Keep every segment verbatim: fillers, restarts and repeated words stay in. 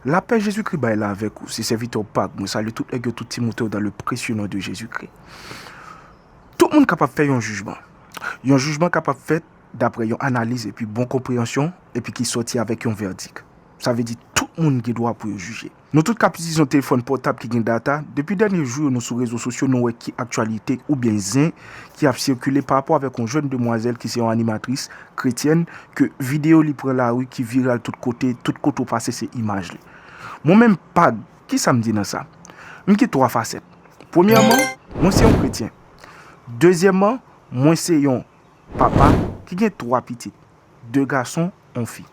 Lapè Jezikri bay la avèk ou. Se sèvitè w Pag. Mwen salye tout nèg yo, tout Timote yo dans le précieux nom de Jésus-Christ. Tout moun kapab fè yon jijman. Yon jijman kapab fèt daprè yon analiz epi bon konpreyansyon, epi ki sòti avèk yon vèdik. Sa vle di tout moun gen dwa pou yo jije. Nou tout k ap itilize yon telefòn pòtab ki gen data, depi dènye jou yo nou sou rezo sosyo nou wè ki aktyalite oubyen zen ki ap sikile pa rapò avèk yon jèn demwazèl ki se yon animatris kretyèn ke videyo li pran lari ki viral tout kote, tout kote w pase se imaj li. Mwen menm Pag, kisa m di nan sa? M gen twa fasèt. Premyèman, mwen se yon kretyen. Dezyèmman, mwen se yon papa ki gen twa pitit, de gason, yon fi.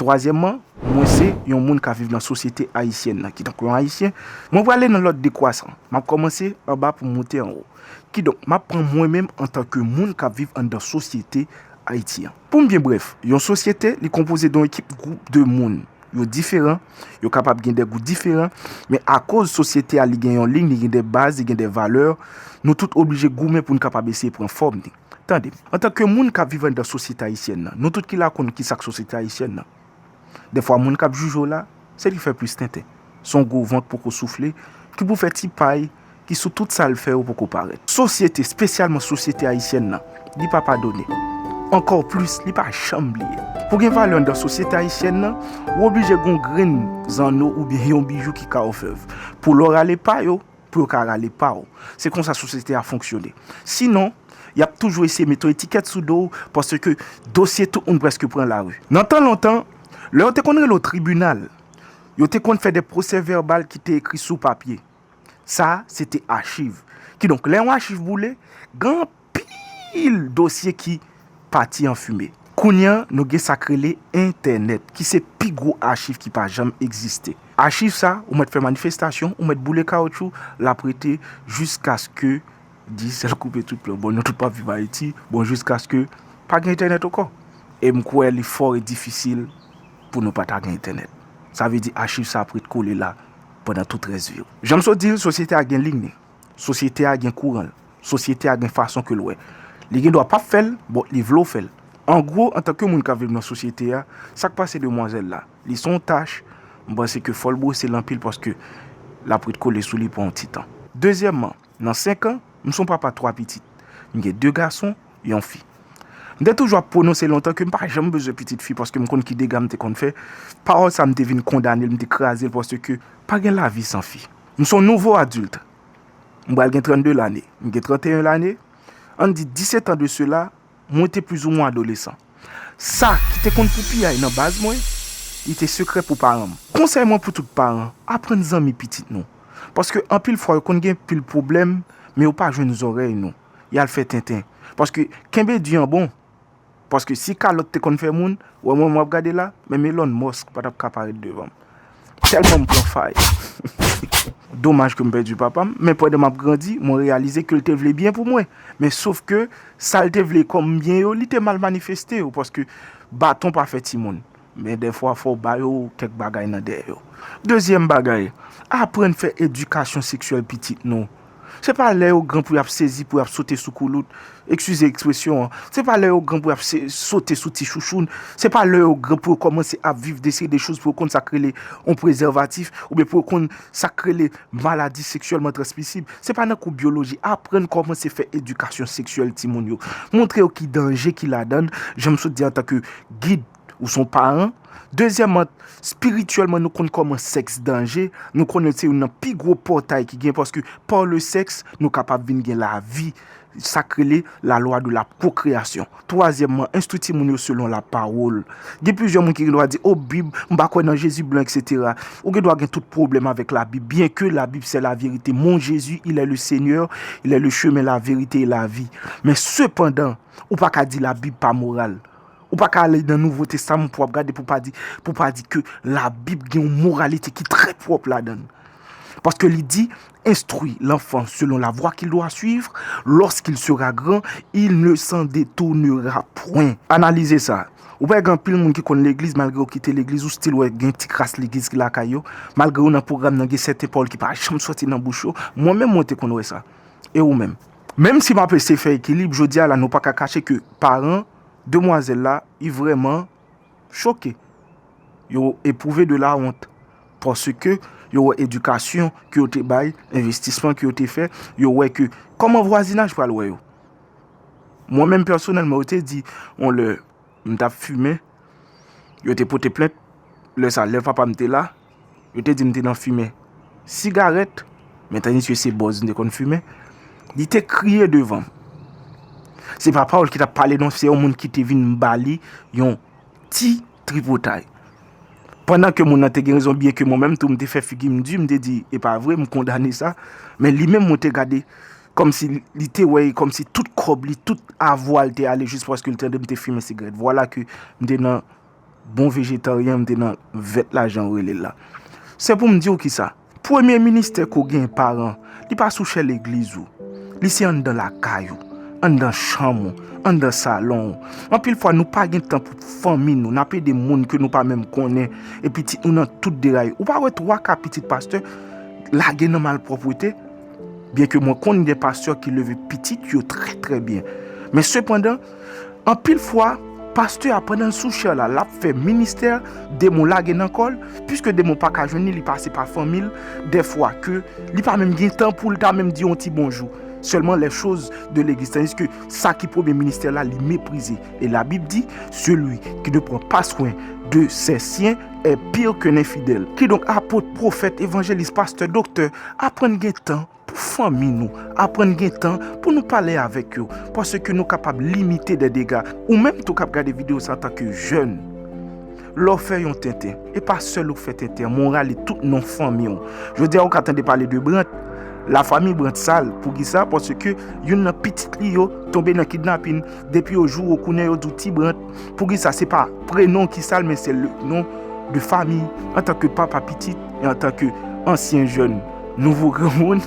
Twazyèmman, mwen se yon moun k ap viv nan sosyete ayisyèn nan, kidonk yon ayisyen. Mwen prale nan lòd dekwasan. M ap kòmanse anba pou m moute anwo. Kidonk, m ap pran mwen menm antanke moun k ap viv anndan sosyete Ayiti an. Pou m byen brèf, yon sosyete, li konpoze de yon ekip gwoup de moun. Yo diferan, yo kapab gen de gou diferan, men akoz sosyete a li gen yon liy, li gen de baz, li gen de valè, nou tout oblije goumen pou n kapab eseye pran fòm li. Tande, antanke moun k ap viv anndan sosyete ayisyèn nan, nou tout ki la konn kisa k sosyete ayisyèn nan. Dèfwa moun k ap jije w la, se li fè plis tenten. Se yon gwo van k poko soufle, ki pou fè ti pay, ki sou tout sa l fè yo poko parèt. Sosyete, espesyalman sosyete ayisyèn nan, li pa padone. Ankò plis, li pa janm bliye. Pou gen valè anndan sosyete ayisyèn nan, ou oblije gen yon grenn zanno oubyen yon bijou ki ka ofèv. Pou lè w rale pa yo, pou yo ka rale pa w. Se konsa sosyete a fonksyone. Sinon, y ap toujou eseye mete yon etikèt sou do w, paske dosye tout moun prèske pran lari. Nan tan lontan, lè yo te konn rele w tribinal, yo te konn fè de pwosè vèbal ki te ekri sou papye. Sa, se te achiv. Kidonk, lè yon achiv boule, gen anpil dosye ki pati an fimen. Kounye a, nou gen sa k rele entènèt, ki se pi gwo achiv ki pa janm egziste. Achiv sa, ou mèt fè manifestasyon, ou mèt boule kawoutchou, l ap rete jiskaske dizèl koupe tout plan. Bon, nou tout p ap viv Ayiti, bon, jiskaske pa gen entènèt ankò. E m kwè li fò e difisil pou nou pa ta gen entènèt. Sa vle di achiv sa ap ret kole la pandan tout rès vi w. Jan m sot di l, sosyete a gen liy li. Sosyete a gen kouran l. Sosyete a gen fason ke l wè. Li gen dwa p ap fè l, bon, li vle w fè l. An gwo, antanke moun k ap viv nan sosyete a, sa k pase demwazèl la, li se yon tach, m panse ke fò l bwose l anpil paske l ap ret kole sou li pou yon ti tan. Dezyèmman, nan senk an, m se yon papa twa pitit. M gen de gason, yon fi. M te toujou ap pwononse lontan ke m pa janm bezwen pitit fi paske m konn ki dega m te konn fè. Pawòl sa m te vin kondane l, m te kraze l paske pa gen lavi san fi. M se yon nouvo adilt. M pral gen trannde lane. M gen tranteyen lane. Ann di disèt an de sela, mwen te plizoumwen adolesan. Sa ki te konn pou piyay nan baz mwen, li te sekrè pou paran m. Konsèy mwen pou tout paran, aprann zanmi pitit nou. Paske anpil fwa yo konn gen pil pwoblèm, men yo pa jwenn zòrèy nou. Y al fè tenten. Paske kenbe di an bon. Paske si kalòt te konn fè moun, wè mwen m ap gade la, menm Elon Musk pa t ap ka parèt devan m. Tèlman m pran fay. Domaj ke m pèdi papa m, men pandan m ap grandi, mwen reyalize ke l te vle byen pou mwen. Men sof ke sa l te vle kòm byen yo, li te mal manifeste yo, paske baton pa fè timoun. Men dèfwa fò w ba yo kèk bagay nan dèyè yo. Dezyèm bagay, aprann fè edikasyon seksyèl pitit nou. Se pa lè yo gran pou y ap sezi, pou y ap sote sou koulout. Eskize ekspresyon an. Se pa lè yo gran pou y ap se- sote sou ti chouchoun. Se pa lè yo gran pou yo kòmanse ap viv de seri de choz pou yo konn sa k rele yon prezèvatif, oubyen pou yo konn sa k rele maladi seksyèlman transmisib. Se pa nan kou byoloji. Aprann kòmanse fè edikasyon seksyèl timoun yo. Montre yo ki danje ki ladan l. Jan m sot di antanke gid, ou se yon paran. Dezyèmman, espirityèlman, nou konn kòman sèks danje. Nou konnen se youn nan pi gwo pòtay ki gen, paske pa le sèks, nou kapab vin gen lavi, sa k rele la loi de la procréation. Twazyèmman, enstwi timoun yo selon lapawòl. Gen plizyè moun ki gen dwa di, o Bib, m pa kwè nan Jezi blan, et cetera. Ou gen dwa gen tout pwoblèm avèk Labib, byenke Labib se lavérité. Mon Jésus, il est le Seigneur, il est le chemin, la vérité et la vie. Men sepandan, ou pa ka di Labib pa moral. Ou pa ka ale nan Nouvo Testaman pou w ap gade pou pa di, pou pa di ke Labib gen yon moralite ki trè pwòp ladan l. Paske li di, instruis l'enfant selon la voie qu'il doit suivre, lorsqu'il sera grand, il ne s'en détournera point. Analize sa. Ou wè gen anpil moun ki konn legliz, malgre yo kite legliz, ou still wè gen ti kras legliz ki lakay yo, malgre yo nan pwogram nan, gen sèten pawòl ki pa janm sòti nan bouch yo. Mwen menm, mwen te konn wè sa. E ou menm? Menm si m ap eseye fè ekilib, jodi a la, nou pa ka kache ke paran demwazèl la, li vrèman choke. Yo epwouve de la wont. Paske yo wè edikasyon ke yo te bay, envestisman ke yo te fè, yo wè ke kòman vwazinaj pral wè yo. Mwen menm pèsonèlman, yo te di, yon lè, m t ap fimen, yo te pote plent, lè sa, lè papa m te la, yo te di m te nan fimen sigarèt, men tandiske se bòz m te konn fimen, li te kriye devan m. Se pa pawòl ki t ap pale non, se yon moun ki te vin ba li yon ti tripotay. Pandan ke moun nan te gen rezon, byen ke mwen menm tou, m te fè figi m di, m te di, e pa vre, m kondane sa, men li menm, mwen te gade kòmsi li te wè, kòmsi tout kòb li, tout avwa l te ale jis paske l tande m te fimen sigarèt. Vwala ke m te nan bon vejetaryen, m te nan vèt la, jan yo rele l la. Se pou m di w kisa. Premye ministè ke w gen, paran, li pa sou chè legliz ou. Li se anndan lakay ou, anndan chanm ou, anndan salon ou. Anpil fwa, nou pa gen tan pou fanmi nou. N ap ede moun ke nou pa menm konnen, e pitit nou nan tout deray. Ou pa wè twa ka pitit pastè lage nan malpwòpte? Byen ke mwen konn gen pastè ki leve pitit yo trè, trè byen. Men sepandan, anpil fwa, pastè a, pandan l sou chè la, l ap fè ministè, demon lage nan kò l, piske demon pa ka jwenn li, li pase pa fanmi l, dèfwa ke li pa menm gen tan pou l ta menm di yon ti bonjou. Sèlman les choses de l'église. Tandiske sa ki premye ministè la, li meprize. E Labib di, celui qui ne prend pas soin de ses siens est pire qu'un infidèle. Kidonk, apot, pwofèt, evanjelis, pastè, doktè, aprann gen tan pou fanmi nou, aprann gen tan pou nou pale avèk yo, paske nou kapab limite de dega. Ou menm tou k ap gade videyo sa antanke jèn, lè w fè yon tenten, e pa sèl ou k fè tenten an, men w rale tout non fanmi w. Jodi a, ou ka tande pale de Brant, la famille Brant sal. Poukisa? Paske youn nan pitit li yo tonbe nan kidnapin. Depi yo joure w, kounye a yo di w ti Brant. Poukisa? Se pa prenon ki sal, men se le nom de famille. Antanke papa pitit e antanke ansyen jèn, nouvo granmoun,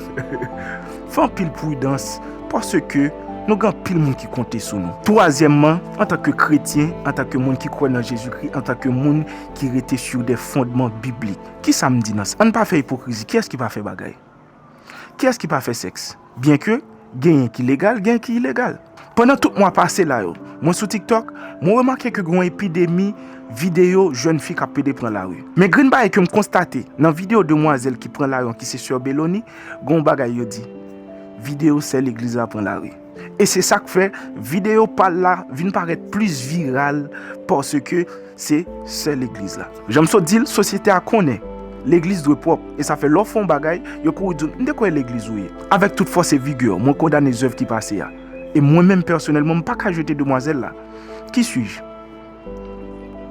fè anpil pridans, paske nou gen anpil moun ki konte sou nou. Twazyèmman, antanke kretyen, antanke moun ki kwè nan Jezikri, antanke moun ki rete sur des fondements bibliques. Kisa m di nan sa? Ann pa fè ipokrizi. Kiyès ki pa fè bagay? Kiyès ki pa fè sèks? Byenke genyen ki legal, genyen ki ilegal. Pandan tout mwa pase la yo, mwen sou TikTok, mwen remake ke gen yon epidemi videyo jèn fi k ap pede pran lari. Men grenn bagay ke m konstate nan videyo demwazèl ki pran lari an, ki se sè Beloni, gen yon bagay yo di, videyo sè legliz la pran lari. E se sa k fè videyo pa l la vin parèt plis viral, paske se sè legliz la. Jan m sot di l, sosyete a konnen legliz dwe pwòp, e sa fè lè w fè yon bagay, yo kouri di w, "M te kwè legliz ou ye." Avèk tout fòs e vigè, mwen kondane zèv ki pase a. E mwen menm pèsonèlman, m pa ka jete demwazèl la. Qui suis-je?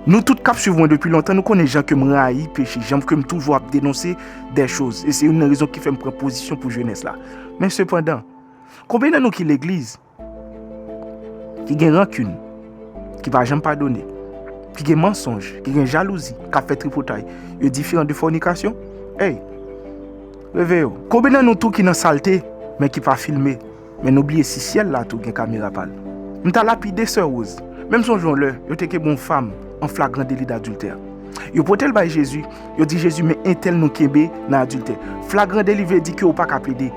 Nou tout k ap swiv mwen depi lontan, nou konnen jan ke m rayi peche, jan ke m toujou ap denonse des choses. E se youn nan rezon ki fè m pran pozisyon pou jenès la. Men sepandan, konbyen nan nou ki legliz, ki gen rankin, ki pa janm padone, ki gen mansonj, ki gen jalouzi, k ap fè tripotay, yo diferan de fònikasyon? Ey, reveye w. Konbyen nan nou tou ki nan salte, men ki pa filme, men nou bliye si syèl la tou gen kamera pa l? M ta lapide sè Rose. Men m sonje yon lè, yo te kenbe yon fanm an flagran deli dadiltè. Yo pote l bay Jezi, yo di Jezi, "Men entèl nou kenbe nan adiltè." Flagran deli vle di ke ou pa ka plede.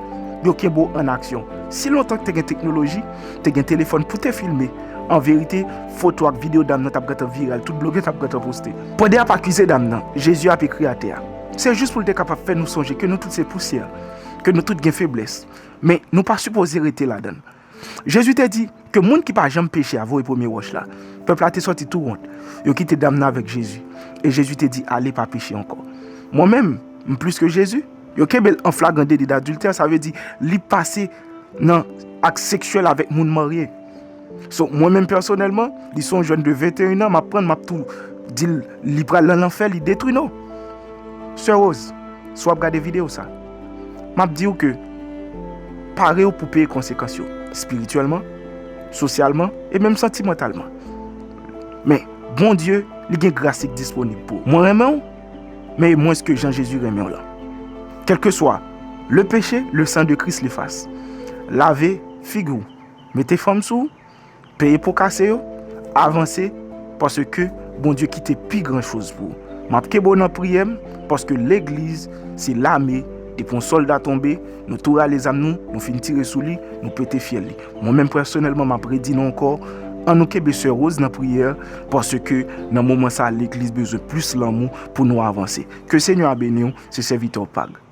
Yo kenbe w an aksyon. Si lontan te gen teknoloji, te gen telefòn pou te filme, an verite, foto ak videyo dam nan t ap gentan viral, tout blogè t ap gentan poste. Pandan y ap akize dam nan, Jezi ap ekri atè a. Se jis pou l te kapab fè nou sonje ke nou tout se pousyè, ke nou tout gen feblès. Men nou pa sipoze rete ladan l. Jezi te di ke moun ki pa janm peche a voye premye wòch la. Pèp la te sòti tou wont. Yo kite dam nan avèk Jezi. E Jezi te di, "Ale, pa peche ankò." Mwen menm, m plis ke Jezi. Yo kenbe l an flagran deli dadiltè, sa vle di li pase nan ak seksyèl avèk moun marye. So, mwen menm pèsonèlman, li se yon jèn de venteyen an, m ap pran l, m ap tou di l, li pral nan lanfè, li detwi nou. Sè Rose, si w ap gade videyo sa, m ap di w ke pare w pou peye konsekans yo, espirityèlman, sosyalman, e menm santimantalman. Men, Bondye, li gen gras li k disponib pou ou. Mwen renmen w, men e mwens ke jan Jezi renmen w lan. Kèlkeswa le péché, le sang de Christ l'efface. Lave figi w, mete fanm sou ou, peye po kase yo, avanse, paske Bondye kite pi gran choz pou ou. M ap kenbe w nan priyè m, paske legliz se lame, depi yon sòlda tonbe, nou tou rale zam nou, nou fin tire sou li, nou pete fyèl li. Mwen menm pèsonèlman, m ap redi nou ankò, An nou kenbe Sè Rose nan priyè, paske nan moman sa, legliz bezwen plis lanmou pou nou avanse. Ke Senyè a beni w, se sèvitè w Pag.